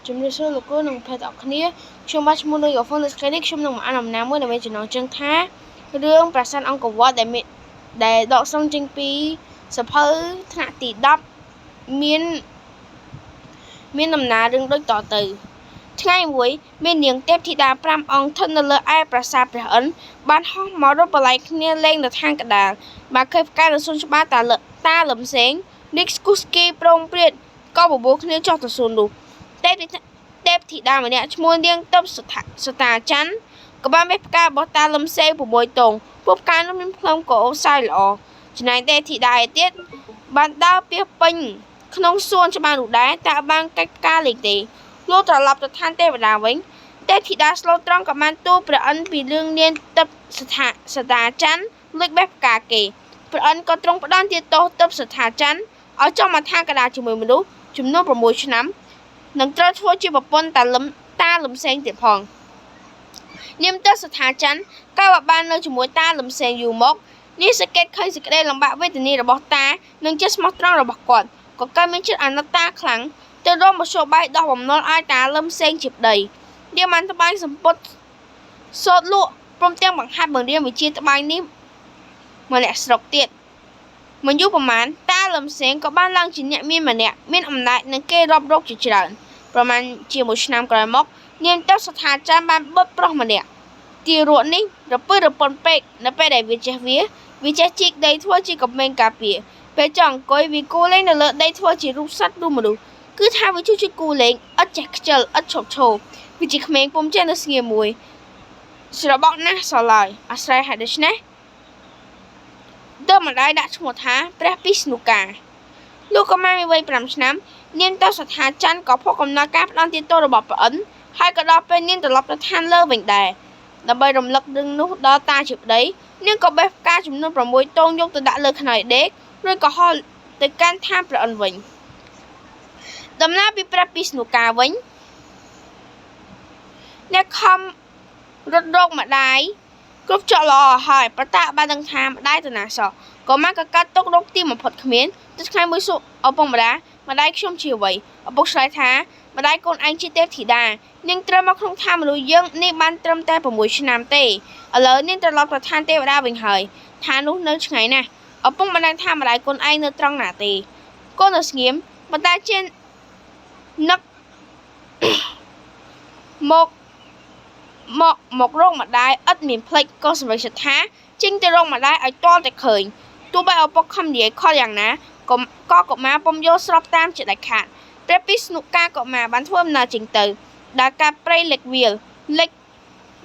ជំរាបសួរលោកគ្រូនិងភេទទាំងអស់គ្នាខ្ញុំបាទឈ្មោះនុយអហ្វុននៅថ្ងៃនេះខ្ញុំនឹងមកអានអំណាមួយដែលមានចំណងជើងថារឿងប្រាសាទអង្គរវត្តដែលមានដែលដកស្រង់ចេញពីសភៅថ្នាក់ទី10មានមានដំណើររឿងដូចតទៅថ្ងៃមួយមាននាងទេពធីតា5អង្គស្ថិតនៅលើឯប្រាសាទព្រះឥន្ទបានហោះមករត់បល័យគ្នាលេងនៅឋានកដាលបានឃើញផ្កានៅសួនច្បារតាលតាលឹមសេងនេះស្គុះស្គីប្រងព្រាតក៏បបួលគ្នាចុះទៅសួននោះទេពទេពធីតាម្នាក់ឈ្មោះនាងទិព្វសតាច័ន្ទក៏បានបេះផ្ការបស់តាលឹមសេង6ទងពួកផ្កានោះមានផ្លុំក៏អូសាយល្អចំណែកទេពធីតាឯទៀតបានដើរពាសពេញក្នុងសួនច្បារនោះដែរតែបានកាច់ផ្កាលេងទេលុះត្រឡប់ទៅឋានទេវតាវិញទេពធីតាស្លូតត្រង់ក៏បានទូលព្រះឥន្ទពីរឿងនាងទិព្វសថាសតាច័ន្ទលួចបេះផ្កាគេព្រះឥន្ទក៏ទ្រង់ផ្ដន្ទាទោសទិព្វសថាច័ន្ទឲ្យចុះមកឋានកដាលជាមួយមនុស្សចំនួន6ឆ្នាំនឹងត្រូវធ្វើជាប្រពន្ធតាលឹមតាលឹមសេងទៀតផងនាមទិព្វសថាច័ន្ទក៏បាននៅជាមួយតាលឹមសេងយូរមកនាងសង្កេតឃើញសេចក្តីលំបាកវេទនារបស់តានិងចិត្តស្មោះត្រង់របស់គាត់ក៏កើតមានចិត្តអាណិតតាខ្លាំងទៅរកមធ្យោបាយដោះបំណុលឲ្យតាលឹមសេងជាប្តីនាងបានត្បាញសម្ពុតសូត្រលក់ព្រមទាំងបង្ហាត់បង្រៀនវិជ្ជាត្បាញនេះម្នាក់ស្រុកទៀតមិនយូរប្រមាណតាលឹមសេងក៏បានឡើងជាអ្នកមានម្នាក់មានអំណាចនិងគេរាប់រកជាច្រើនប្រមាណជាមួយឆ្នាំក្រោយមកនាងទៅស្ថាចារបានបុតប្រុសម្នាក់ទារកនេះរពឹសរពន់ពេកនៅពេលដែលវាចេះវាវាចេះជីកដីធ្វើជាកំពែងការពារពេលចង់អង្គុយវាគូលេងនៅលើដីធ្វើជារូបសត្វរូបមនុស្សគឺថាវាជួយជាគូលេងឥតចេះខ្ជិលឥតឈប់ឈរវាជាក្មេងពុំចេះនៅស្ងៀមមួយច្របក់ណាស់សឡើយអាស្រ័យហេតុដូច្នេះទើបម្ដាយដាក់ឈ្មោះថាព្រះពិស្ណុកាលោកកុមារមានវ័យ5ឆ្នាំនាងទៅស្ថាច័ន្ទក៏ផុសកំណត់ការផ្ដន្ទាទោសរបស់ព្រះឥន្ទហើយក៏ដល់ពេលនាងត្រឡប់ទៅឋានលើវិញដែរដើម្បីរំលឹករឿងនោះដល់តាជាប្តីនាងក៏បេះផ្កាចំនួន6ទងយកទៅដាក់លើខ្នើយដេករួចក៏ហោះទៅកាន់ឋានព្រះឥន្ទវិញដំណើរពីព្រះពិស្ណុកាវិញអ្នកខំរត់រកម្ដាយគ្រប់ចកល្អហើយប៉ុន្តែបានដឹងថាម្ដាយទៅណាសោះក៏មកក៏កាត់ទុករកទីបំផុតគ្មានទៅថ្ងៃមួយសួរឪពុកម្ដាយម្ដាយខ្ញុំជាអ្វីឪពុកឆ្លើយថាម្ដាយកូនឯងជាទេពធីតានាងត្រូវមកក្នុងឋានមនុស្សយើងនេះបានត្រឹមតែ6ឆ្នាំទេឥឡូវនាងត្រឡប់ទៅឋានទេវតាវិញហើយឋាននោះនៅឆ្ងាយណាស់ឪពុកមិនដឹងថាម្ដាយកូនឯងនៅត្រង់ណាទេកូននៅស្ងៀមប៉ុន្តែជានឹកមកមកមករកម្ដាយឥតមានភ្លេចក៏សម្រេចចិត្តថាចេញទៅរកម្ដាយឲ្យទាល់តែឃើញទោះបីឪពុកខំនិយាយខលយ៉ាងណាក៏ក៏កុមារពុំយល់ស្របតាមជាដាច់ខាតព្រះពិស្ណុកាកុមារបានធ្វើដំណើរចេញទៅដល់ការព្រៃលិចវាលលិច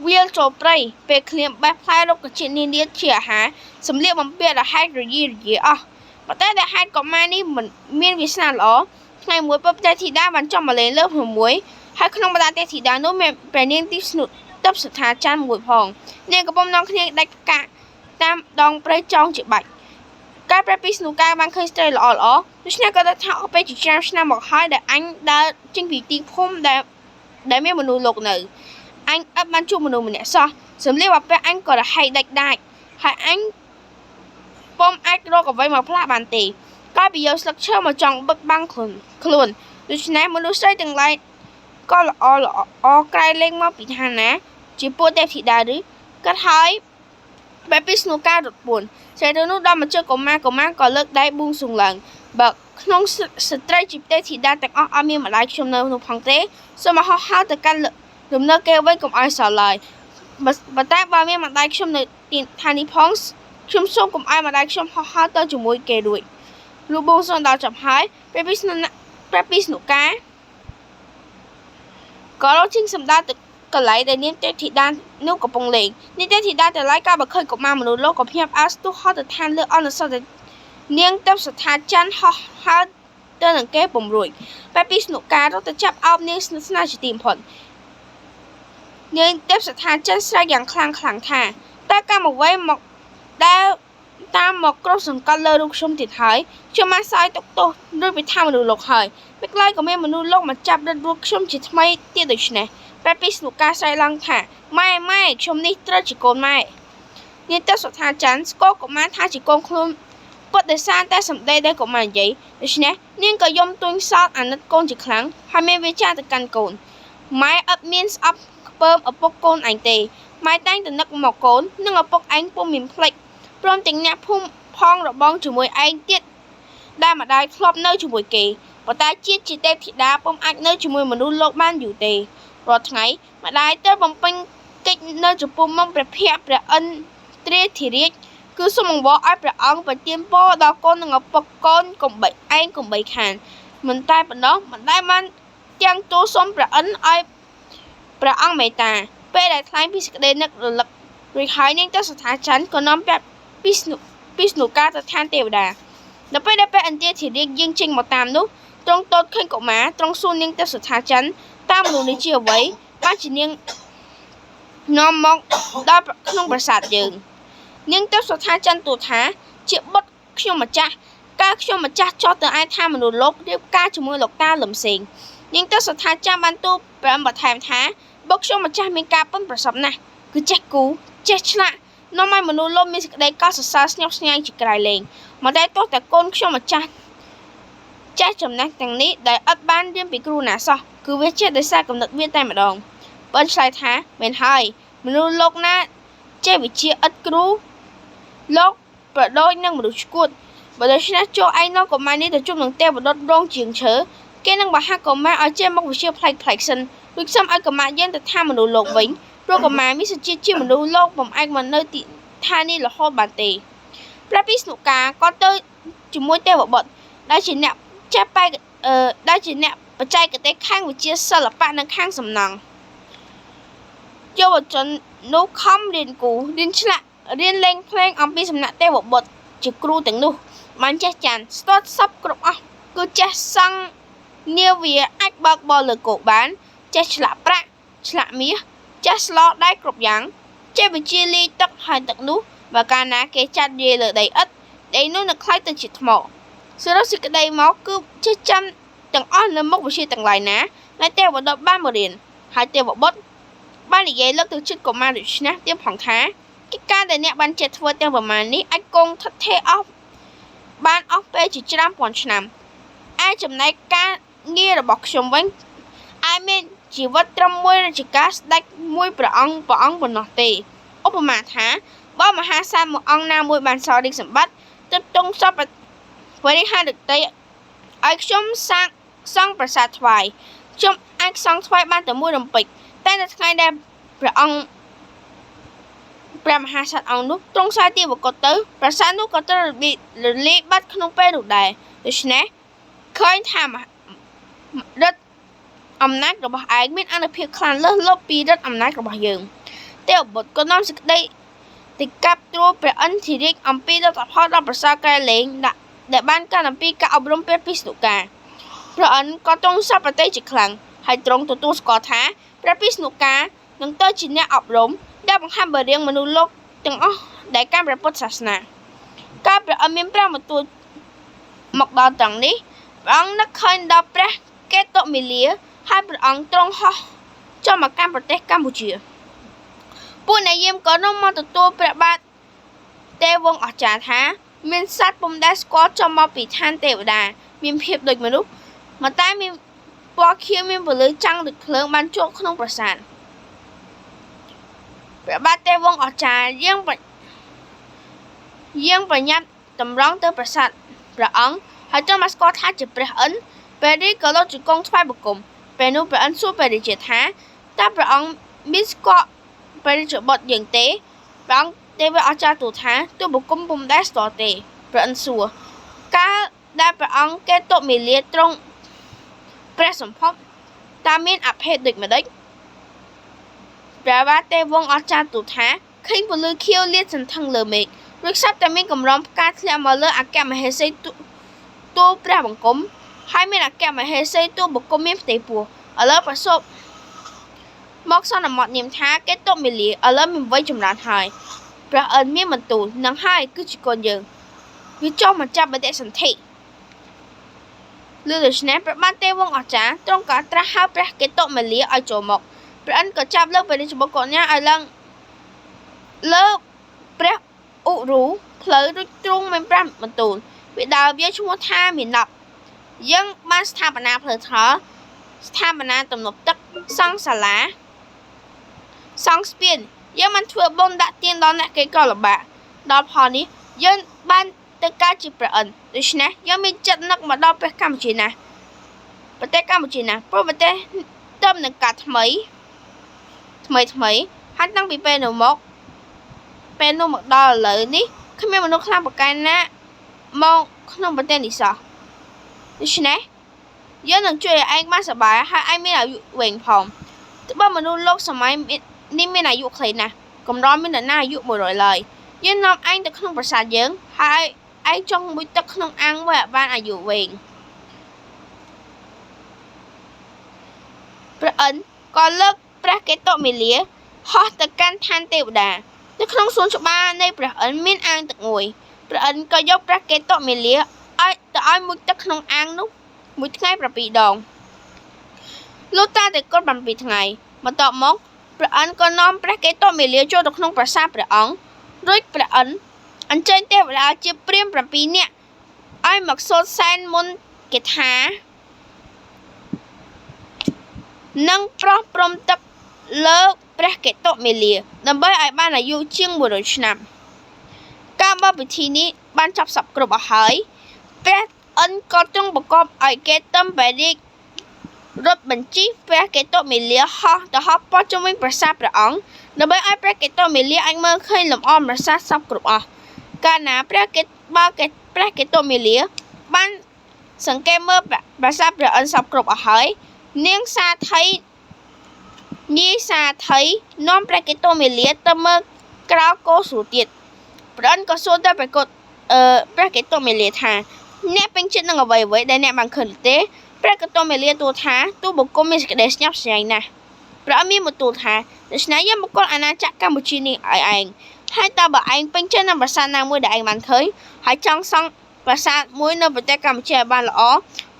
វាលចូលព្រៃពេលឃ្លៀងបេះផ្លែរុក្ខជាតិនានាជាអាហារសម្លៀកបំពាក់រហែករយីរយាអស់ប៉ុន្តែដែលហេតុកុមារនេះមិនមានវាសនាល្អថ្ងៃមួយពព្រះធីតាបានចុះមកលេងលើភ្នំមួយហើយក្នុងបណ្ដាទេពធីតានោះមានព្រះនាងទីស្នុទិព្វសថាច័ន្ទមួយផងនាងកំពុងនាំគ្នាដាច់ផ្កាតាមដងព្រៃចងជាបាច់កាលព្រះពិស្ណុកាបានឃើញស្ត្រីល្អល្អដូច្នេះក៏ដឹងថាអស់ពេលជាច្រើនឆ្នាំមកហើយដែលអញដើរចេញពីទីភូមិដែលដែលមានមនុស្សលោកនៅអញឥតបានជួបមនុស្សម្នាក់សោះសម្លៀកបំពាក់អញក៏រហែកដាច់ដាចហើយអញពុំអាចរកអ្វីមកផ្លាស់បានទេកាលពីយកស្លឹកឈើមកចង់បិទបាំងខ្លួនខ្លួនដូច្នេះមនុស្សស្រីទាំងឡាយក៏ល្អល្អក្រែលែងមកពីឋានណាជាពួកទេពធីតាឬកាត់ហើយបែបពិស្ណុការរត់ពួនស្រីទៅនោះដល់មកជើកុមារកុមារក៏លើកដៃបួងសួងឡើងបើក្នុងស្ត្រីជាទេពធីតាទាំងអស់អត់មានម្ដាយខ្ញុំនៅនោះផងទេសូមមកហោះហើរទៅកាន់លំនៅគេវិញកុំឲ្យសល់ឡើយប៉ុន្តែបើមានម្ដាយខ្ញុំនៅទីឋាននេះផងខ្ញុំសូមកុំឲ្យម្ដាយខ្ញុំហោះហើរទៅជាមួយគេរួចលោកបួងសួងដល់ចប់ហើយព្រះពិស្ណុព្រះពិស្ណុកាក៏រកជិះសម្ដៅទៅកន្លែងដែលនាងទេពធីតានោះកំពុងលេងនាងទេពធីតាទាំងឡាយកាលបើឃើញកុមារមនុស្សលោកក៏ភ្ញាក់ផ្អើលស្ទុះហោះទៅឋានលើអនុសតនាងទេពសថាច័ន្ទហោះហើរទៅនឹងគេពុំរួចបែបពីស្នុការរត់ទៅចាប់អោបនាងស្និទ្ធស្នាលជាទីបំផុតនាងទេពសថាច័ន្ទស្រែកយ៉ាងខ្លាំងខ្លាំងថាតើកម្មអ្វីមកដែលតាមមកគ្រប់សង្កត់លើរូបខ្ញុំទៀតហើយខ្ញុំបានសោយទុកទោសរួចពីឋានមនុស្សលោកហើយពេលក្រោយក៏មានមនុស្សលោកមកចាប់រឹតរួចខ្ញុំជាថ្មីទៀតដូច្នេះបែបពីស្នុការស្រែកឡើងថាម៉ែម៉ែខ្ញុំនេះត្រូវជាកូនម៉ែនាងទេពសុថាច័ន្ទស្គាល់កុមារថាជាកូនខ្លួនក ពិតដោយសារតែសម្ដីដែលកុមារនិយាយដូច្នេះនាងក៏យំទួញសោកអាណិតកូនជាខ្លាំងហើយមានវាចាទៅកាន់កូនម៉ែឥតមានស្អប់ខ្ពើមឪពុកកូនឯងទេម៉ែតែងតែនឹកមកកូននិងឪពុកឯងពុំមានភ្លេចព្រមទាំងអ្នកភូមិផងរបងជាមួយឯងទៀតដែលម្ដាយធ្លាប់នៅជាមួយគេប៉ុន្តែជាតិជាទេពធីតាពុំអាចនៅជាមួយមនុស្សលោកបានយូរទេរាល់ថ្ងៃម្ដាយត្រូវបំពេញកិច្ចនៅចំពោះមុខព្រះភ័ក្ត្រព្រះឥន្ទ្រាធិរាជគឺសូមអង្វរឲ្យព្រះអង្គប្រទានពរដល់កូននិងឪពុកកូនកុំបីឯងកុំបីខានមិនតែប៉ុណ្ណោះម្ដាយបានទាំងទូលសូមព្រះឥន្ទ្រឲ្យព្រះអង្គមេត្តាពេលដែលថ្លែងពីសេចក្តីនឹករលឹករួចហើយនាងទៅស្ថាច័ន្ទក៏នាំព្រះពិស្ណុកាទៅឋានទេវតាដល់ពេលដែលព្រះឥន្ទ្រាធិរាជយាងចេញមកតាមនោះទ្រង់ទតឃើញកុមារទ្រង់សួរនាងទៅស្ថាច័ន្ទតើមនុស្សនេះជាអ្វីបានជានាងនាំមកដល់ក្នុងប្រាសាទយើងនាងទៅស្ថាច័ន្ទទូលថាជាបុត្រខ្ញុំម្ចាស់កាលខ្ញុំម្ចាស់ចោះទៅឯថាមនុស្សលោករៀបការជាមួយលោកតាលឹមសេងនាងទៅស្ថាច័ន្ទបានទូលព្រះបន្ថែមថាបុត្រខ្ញុំម្ចាស់មានការប៉ិនប្រសប់ណាស់គឺចេះគូចេះឆ្លាក់នាំឲ្យមនុស្សលោកមានសេចក្តីកោតសរសើរស្ញប់ស្ញែងជាក្រៃលែងមកតែទោះតែកូនខ្ញុំម្ចាស់ចេះចំណេះទាំងនេះដែលឥតបានរៀនពីគ្រូណាសោះគឺវាចេះដោយសារកំណត់វាតែម្ដងបើឆ្លើយថាមែនហើយមនុស្សលោកណាចេះវិជាឥតគ្រូលោកប្រដូចនឹងមនុស្សឈួតបើដូច្នេះចូលឯងនាំកុមារនេះទៅជួបនឹងទេវបុត្ររងជាងឈើគេនឹងបង្ហាត់កុមារឲ្យចេះមុខវិជ្ជាប្លែកៗសិនរួចសុំឲ្យកុមារយើងទៅថាមនុស្សលោកវិញព្រោះកុមារមានសជាតិជាមនុស្សលោកពុំអាចមកនៅទីឋាននេះរហូតបានទេព្រះពិស្ណុកាក៏ទៅជាមួយទេវបុត្រដែលជាអ្នកចេះបែកដែលជាអ្នកបច្ចេកទេសខាងវិទ្យាសិល្បៈនិងខាងសំណង់យុវជននោះខំរៀនគូរៀនឆ្លាក់រៀនលេងភ្លេងអំពីសំណាក់ទេវបុត្រជាគ្រូទាំងនោះបានចេះចានស្ទាត់សពគ្រប់អស់គឺចេះសង់នាវាអាចបើកបរលើគោកបានចេះឆ្លាក់ប្រាក់ឆ្លាក់មាសចេះស្លដែកគ្រប់យ៉ាងចេះវិជាលាយទឹកហើយទឹកនោះបើកាលណាគេចាត់យាយលើដីឥដ្ឋដីនោះនឹងក្លាយទៅជាថ្មសរុបសេចក្តីមកគឺចេះចាំទាំងអស់នៅមុខវិជ្ជាទាំងឡាយណាដែលទេវបុត្របានមករៀនហើយទេវបុត្របាននិយាយលើកទឹកចិត្តកុមារដូច្នេះទៀតផងថាកិច្ចការដែលអ្នកបានចេះធ្វើទាំងប្រមាណនេះអាចគង់ថិតថេរអស់បានអស់ពេលជាច្រើនពាន់ឆ្នាំឯចំណែកការងាររបស់ខ្ញុំវិញអាចមានជីវិតត្រឹមមួយរជ្ជកាលស្ដេចមួយព្រះអង្គព្រះអង្គប៉ុណ្ណោះទេឧបមាថាបើមហាសាស្ត្រមួយអង្គណាមួយបានសល់រាជសម្បត្តិទើបទង់សពបរិហារតីឲ្យខ្ញុំសាងសង់ប្រាសាទថ្វាយខ្ញុំអាចសង់ថ្វាយបានតែមួយរំពេចតែនៅថ្ងៃដែលព្រះអង្គព្រះមហាក្សត្រអង្គនោះទ្រង់ខ្សែទីវង្គតទៅប្រាសាទនោះក៏ត្រូវរលាយបាត់ក្នុងពេលនោះដែរដូច្នេះឃើញថាឫទ្ធិអំណាចរបស់ឯងមានអានុភាពខ្លាំងលើសលប់ពីឫទ្ធិអំណាចរបស់យើងទេវបុត្រក៏នាំសេចក្តីទៅកាប់ត្រួតព្រះឥន្ទ្ររាជអំពីលទ្ធផលដ៏ប្រសើរក្រៃលែងដែលបានកើតអំពីការអប់រំព្រះពិស្ណុកាព្រះឥន្ទ្រក៏ទ្រង់សព្វព្រះទ័យជាខ្លាំងហើយទ្រង់ទទួលស្គាល់ថាព្រះពិស្ណុកានឹងទៅជាអ្នកអប់រំដែលបង្ហាត់បង្រៀនមនុស្សលោកទាំងអស់ដែលកាន់ព្រះពុទ្ធសាសនាកាលព្រះឥន្ទ្រមានព្រះបន្ទូលមកដល់ត្រង់នេះព្រះអង្គនឹកឃើញដល់ព្រះកេតុមាលាហើយព្រះអង្គទ្រង់ហោះចុះមកកាន់ប្រទេសកម្ពុជាពួកអ្នកយាមក៏នាំមកទទួលព្រះបាទទេវង្សអស្ចារ្យថាមានសត្វពុំដែលស្គាល់ចុះមកពីឋានទេវតាមានភាពដូចមនុស្សមកតែមានពណ៌ខៀវមានពន្លឺចាំងដូចភ្លើងបានចូលក្នុងប្រាសាទព្រះបាទទេវង្សអស្ចារ្យយាងប្រញាប់តម្រង់ទៅប្រាសាទព្រះអង្គហើយចូលមកស្គាល់ថាជាព្រះឥន្ទ្រព្រះរាជក៏លោកជង្គង់ថ្វាយបង្គំពេលនោះព្រះឥន្ទ្រសួរព្រះរាជាថាតើព្រះអង្គមានស្គាល់ព្រះរាជបុត្រយើងទេព្រះអង្គទេវអស្ចារ្យទូលថាទូលបង្គំពុំដែលស្គាល់ទេព្រះឥន្ទ្រសួរកាលដែលព្រះអង្គកេតុមាលាទ្រង់ព្រះសម្ភពតើមានអភេទដូចម្ដេចព្រះបាទទេវង្សអស្ចារ្យទូលថាឃើញពន្លឺខៀវលាតសន្ធឹងលើមេឃរួចស្រាប់តែមានកម្រងផ្កាធ្លាក់មកលើអគ្គមហេសីទូលព្រះបង្គំហើយមានអគ្គមហេសីទូលបង្គំមានផ្ទៃពោះឥឡូវប្រសូតមកសន្មត់នាមថាកេតុមាលាឥឡូវមានវ័យចម្រើនហើយព្រះឥន្ទ្រមានបន្ទូលនឹងហើយគឺជាកូនយើងវាចុះមកចាប់បដិសន្ធិលើដូច្នេះព្រះបាទទេវង្សអស្ចារ្យទ្រង់ក៏ត្រាស់ហៅព្រះកេតុមាលាឲ្យចូលមកព្រះឥន្ទ្រក៏ចាប់លើកព្រះរាជបុត្រកុញ្ញាឲ្យឡើងលើព្រះឧរូផ្លូវរួចទ្រង់មានព្រះបន្ទូល វាដើមយើងឈ្មោះថាមាណពយើងបានស្ថាបនាផ្លូវថ្នល់ស្ថាបនាទំនប់ទឹកសង់សាលាសង់ស្ពានយើងបានធ្វើបុណ្យដាក់ទានដល់អ្នកគេក៏លំបាកដល់ផលនេះយើងបានទៅកើតជាព្រះឥន្ទដូច្នេះយើងមានចិត្តនឹកមកដល់ព្រះកម្ពុជាណាស់ប្រទេសកម្ពុជាណាស់ព្រោះប្រទេសទៅនឹងការថ្មីថ្មីថ្មីហើយតាំងពីពេលនោះមកពេលនោះមកដល់ឥឡូវនេះគ្មានមនុស្សខ្លាំងពូកែណាមកក្នុងប្រទេសនេះសោះដូច្នេះយើងនឹងជួយឲ្យឯងបានសប្បាយហើយឯងមានអាយុវែងផងត្បិតមនុស្សលោកសម័យនេះមានអាយុខ្លីណាស់កម្រមាននរណាអាយុ100ឡើយយើងនាំឯងទៅក្នុងប្រាសាទយើងហើយឯងចង់មួយទឹកក្នុងអាងមួយឲ្យបានអាយុវែងព្រះឥន្ទក៏លើកព្រះកេតុមាលាហោះទៅកាន់ឋានទេវតានៅក្នុងសួនច្បារនៃព្រះឥន្ទមានអាងទឹកមួយព្រះឥន្ទក៏យកព្រះកេតុមាលាឲ្យទៅឲ្យមួយទឹកក្នុងអាងនោះមួយថ្ងៃ7ដងលុះតាតែគត់7ថ្ងៃបន្ទាប់មកព្រះឥន្ទក៏នាំព្រះកេតុមាលាចូលទៅក្នុងប្រាសាទព្រះអង្គរួចព្រះឥន្ទអញ្ជើញទេវតាជាព្រាហ្មណ៍7នាក់ឲ្យមកសូត្រសែនមន្តគាថានិងប្រោះព្រំទឹកលើព្រះកេតុមាលាដើម្បីឲ្យបានអាយុជាង100ឆ្នាំការបពិធីនេះបានចប់សពគ្រប់អស់ហើយព្រះឥន្ទក៏ទ្រង់បង្គាប់ឲ្យគេទឹមបរិយារត់បញ្ជីព្រះកេតុមាលាហោះទៅហោះព័ទ្ធជុំវិញប្រាសាទព្រះអង្គដើម្បីឲ្យព្រះកេតុមាលាអាចមើលឃើញលម្អប្រាសាទសពគ្រប់អស់កាលណាព្រះកេបើកេព្រះកេតុមាលាបានសង្កេតមើលប្រាសាទព្រះឥន្ទសពគ្រប់អស់ហើយនាងសាថីនាយសាថីនាំព្រះកេតុមាលាទៅមើលក្រោលគោសួរទៀតព្រះឥន្ទក៏សួរទៅព្រះកុដព្រះកេតុមាលាថាអ្នកពេញចិត្តនឹងអ្វីៗដែលអ្នកបានឃើញទេព្រះកេតុមាលាទូលថាទូបង្គំមានសេចក្តីស្ញប់ស្ញែងណាស់ព្រះអង្គមានបន្ទូលថាដូច្នេះយើងបង្គោលអាណាចក្រកម្ពុជានេះឲ្យឯងហើយតើបើឯងពេញចិត្តនឹងប្រាសាទណាមួយដែលឯងបានឃើញហើយចង់សង់ប្រាសាទមួយនៅប្រទេសកម្ពុជាឲ្យបានល្អ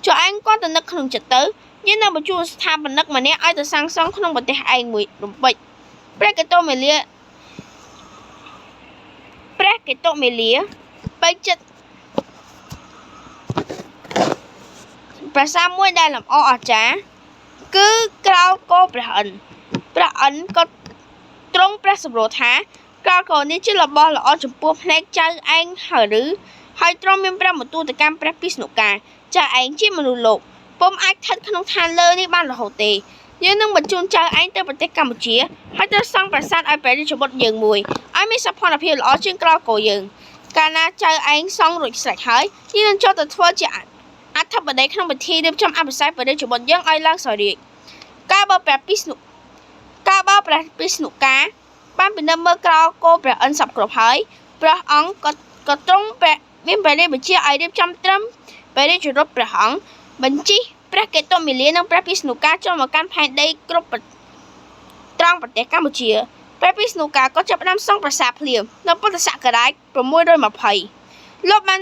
ចុះឯងគាត់ទៅនឹកក្នុងចិត្តទៅយើងនឹងបញ្ជូនស្ថាបនិកម្នាក់ឲ្យទៅសាងសង់ក្នុងប្រទេសឯងមួយរំពេចព្រះកេតុមាលាព្រះកេតុមាលាពេញចិត្តប្រាសាទមួយដែលលម្អអស្ចារ្យគឺក្រោលគោព្រះឥន្ទព្រះឥន្ទក៏ទ្រង់ព្រះសម្រួលថាក្រោលគោនេះជារបស់ល្អចំពោះភ្នែកចៅឯងហើយឬហើយទ្រង់មានព្រះបន្ទូលទៅកាន់ព្រះពិស្ណុកាចៅឯងជាមនុស្សលោកពុំអាចស្ថិតក្នុងឋានលើនេះបានរហូតទេយើងនឹងបញ្ជូនចៅឯងទៅប្រទេសកម្ពុជាហើយត្រូវសង់ប្រាសាទឲ្យព្រះរាជបុត្រយើងមួយឲ្យមានសោភ័ណភាពល្អជាងក្រោលគោយើងកាលណាចៅឯងសង់រួចស្រេចហើយយើងនឹងចូលទៅធ្វើជាអធិបតីក្នុងពិធីរៀបចំអភិសេកព្រះរាជបុត្រយើងឲ្យឡើងសោយរាជកាលបើព្រះពិស្ណុកាលបើព្រះពិស្ណុកាបានពិនិត្យមើលក្រោលគោព្រះឥន្ទសពគ្រប់ហើយព្រះអង្គក៏ទ្រង់ព្រះមានព្រះរាជបញ្ជាឲ្យរៀបចំត្រឹមព្រះរាជរថព្រះអង្គបញ្ជិះព្រះកេតុមាលានិងព្រះពិស្ណុកាចូលមកកាន់ផែនដីគ្រប់ត្រង់ប្រទេសកម្ពុជាព្រះពិស្ណុកាក៏ចាប់ផ្ដើមសង់ប្រាសាទភ្លាមនៅពុទ្ធសករាជ620លោកបាន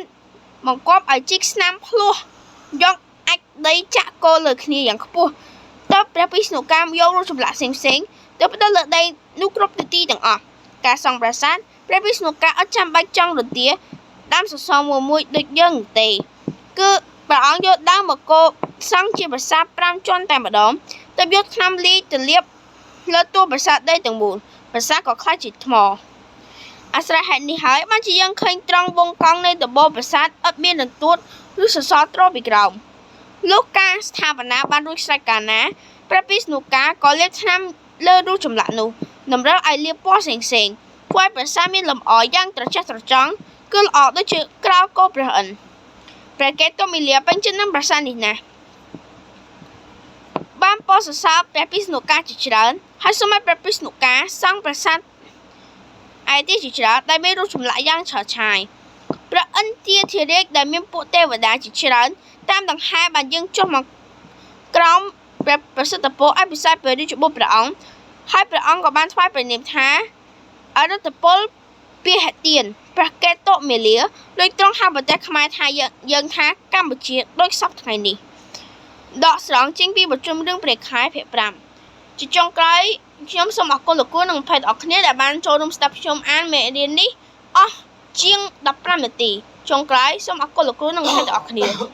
បង្គាប់ឲ្យជីកស្នាមភ្លោះយកអាចដីចាក់គោលើគ្នាយ៉ាងខ្ពស់តើព្រះពិស្ណុកាយករូបចម្លាក់ផ្សេងៗទៅផ្ដិតលើដីនោះគ្រប់ទិសទីទាំងអស់ការសង់ប្រាសាទព្រះពិស្ណុកាអត់ចាំបាច់ចង់រន្ទាដើមសសរមួយៗដូចយើងទេគឺព្រះអង្គយកដើមមកគោសង់ជាប្រាសាទ5ជាន់តែម្ដងទៅយកថ្នាំលាយទៅលាបលើតួប្រាសាទដីទាំងមូលប្រាសាទក៏ក្លាយជាថ្មអាស្រ័យហេតុនេះហើយបានជាយើងឃើញត្រង់វងកង់នៃដំបូលប្រាសាទឥតមានរន្ទួតឬសសរទ្រពីក្រោមលុះការស្ថាបនាបានរួចស្រេចកាលណាព្រះពិស្ណុកាក៏លាបថ្នាំលើរូបចម្លាក់នោះតម្រូវឲ្យលាបពណ៌ផ្សេងៗធ្វើឲ្យប្រាសាទមានលម្អយ៉ាងត្រចះត្រចង់គឺល្អដូចជាក្រោលគោព្រះឥន្ទព្រះកេតុមាលាពេញចិត្តនឹងប្រាសាទនេះណាស់បានពោលសរសើរព្រះពិស្ណុកាជាច្រើនហើយសូមឲ្យព្រះពិស្ណុកាសង់ប្រាសាទឯទៀតជាច្រើនដែលមានរូបចម្លាក់យ៉ាងឆើតឆាយព្រះឥន្ទ្រាធិរាជដែលមានពួកទេវតាជាច្រើនតាមដង្ហែបានយាងចុះមកក្រោមព្រះប្រសិទ្ធពរឲ្យពិសេសព្រះរាជបុត្រព្រះអង្គហើយព្រះអង្គក៏បានថ្វាយព្រះនាមថាអរិទ្ធពលពាហទានព្រះកេតុមាលាដោយទ្រង់ហៅប្រទេសខ្មែរថាយើងថាកម្ពុជាដូចសពថ្ងៃនេះដកស្រង់ចេញពីប្រជុំរឿងព្រះខែភាគ5ជាចុងក្រោយខ្ញុំសូមអរគុណលោកគ្រូនិងភេទអរគ្នាដែលបានចូលរួមស្ដាប់ខ្ញុំអានមេរៀននេះអស់ជាង15នាទី ចុងក្រោយសូមអរគុណលោកគ្រូនិងមិត្តភក្តិទាំងអស់គ្នា។